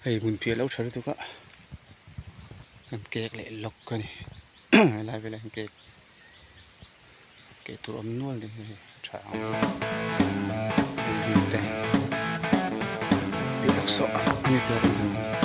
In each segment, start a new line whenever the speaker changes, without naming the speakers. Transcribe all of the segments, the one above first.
Hei hmun piah lo tha lutuk a kan kek leh lawk a ni helai velah hian cake keh tur awm nual ni hei a tha ang building te piah lawk saw a ni tur a ni.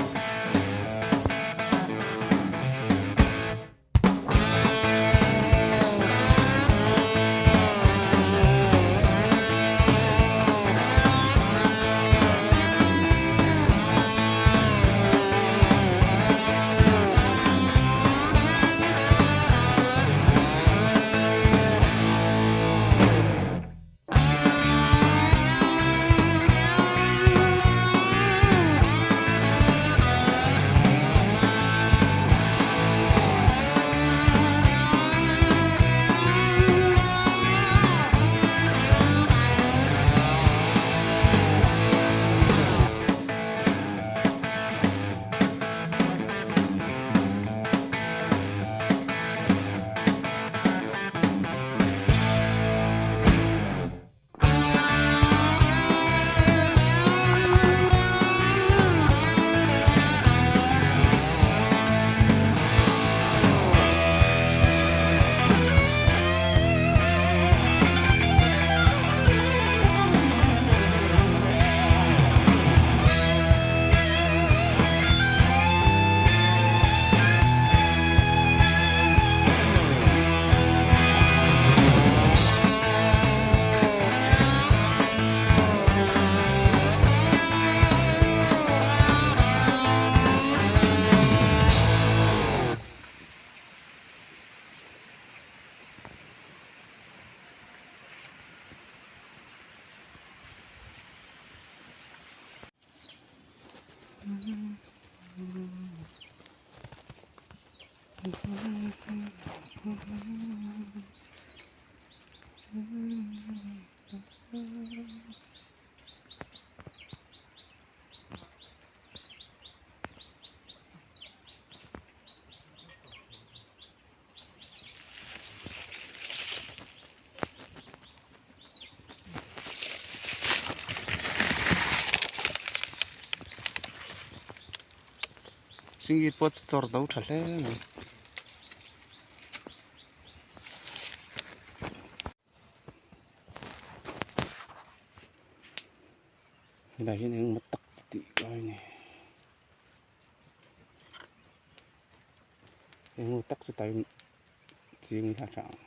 Singit pawh chu chawr do tha hle mai. Helai hian engemaw tak chu tih lai a ni. Engemaw tak chu tai ching ila tha ang.